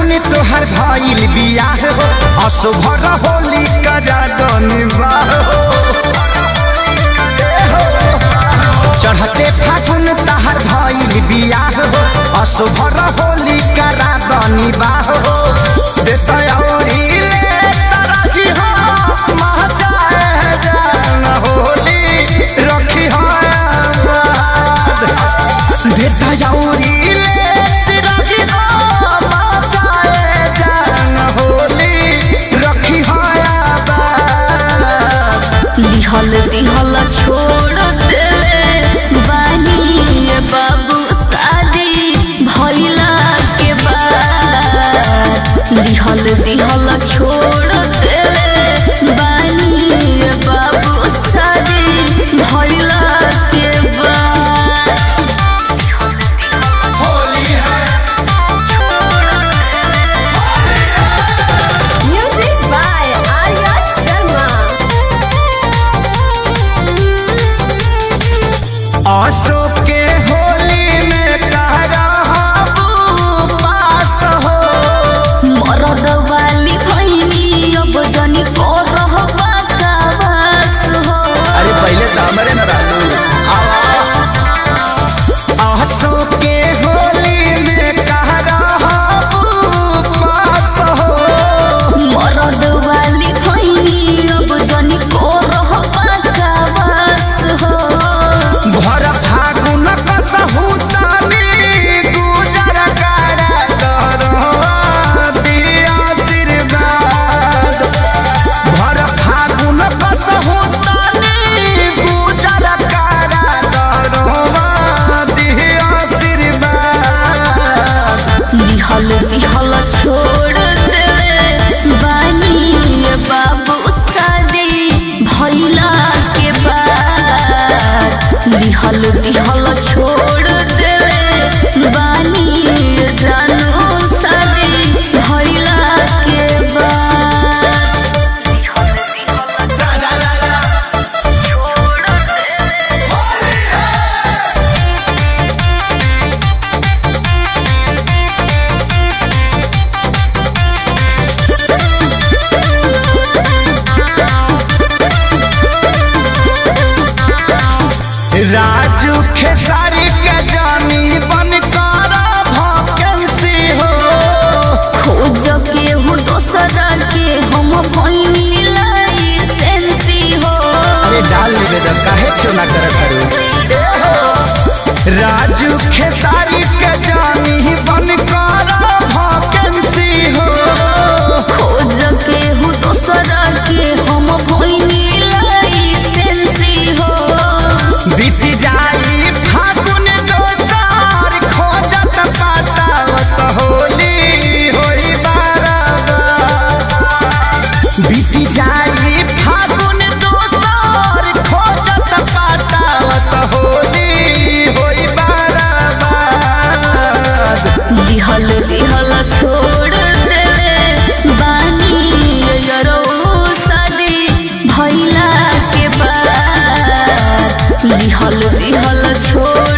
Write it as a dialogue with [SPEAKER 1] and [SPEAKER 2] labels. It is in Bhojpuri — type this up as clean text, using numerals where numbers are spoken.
[SPEAKER 1] फागुन तोहर भइल बियाह हो, असभर होली करा दनिवाह हो। चढ़ते फागुन तहर भइल बियाह हो, असभर होली करा दनिवाह हो। देता औरी ले तरही हो, मह जाए जान होली रखी हो आबाद। देता औरी ले रखी हो, मह जाए जान होली रखी हो आबाद।
[SPEAKER 2] लिहल दिहल छोड़ देले बानी ये बाबू शादी भइला के बाद। लिहल दिहल छोड़ देले बानी ये बाबू शादी भइला के बाद।
[SPEAKER 3] Music by Arya Sharma.
[SPEAKER 1] Ashok के होली में कह पास हो।
[SPEAKER 2] मरद वाली भइनी अब जनी को रहबा का वास हो।
[SPEAKER 1] अरे पहले तो हमारे न रहलू। अशोक के होली में कह पास हो।
[SPEAKER 2] मरद वाली भइनी अब जनी को रहबा का वास हो।
[SPEAKER 1] भर फागुन कसहु तानी गुजर कर दरवा आशीर्वाद। भर फागुन कसहु तानी गुजर कर दरवा आशीर्वाद।
[SPEAKER 2] लिहल दिहल छोड़ देले बानी ये बाबू शादी भइला के बाद। लिहल दिहल छोड़ देले बानी ये जानू शादी भइला के बाद। छोड़ देले।
[SPEAKER 1] राजू खेसारी के जानी बन कर भकेंसी हो।
[SPEAKER 2] खोज के हूँ दोसरा के हम भइनी लाइसेंसी हो।
[SPEAKER 1] अरे डाल निवेदन काहे चोना करत हरू। राजू खेसारी के जानी बन कर भकेंसी हो।
[SPEAKER 2] खोज के हूँ दोसरा के हम भइनी लाइसेंसी हो।
[SPEAKER 1] बीत जाई फागुन दोसार खोजत पातावत होली होई बाराबार। बीत जाई फागुन दोसार खोजत पातावत होली होई बाराबार।
[SPEAKER 2] लिहल दिहल छोड़ देले बानी यरो शादी भइला के बाद। लिहल दिहल छोड़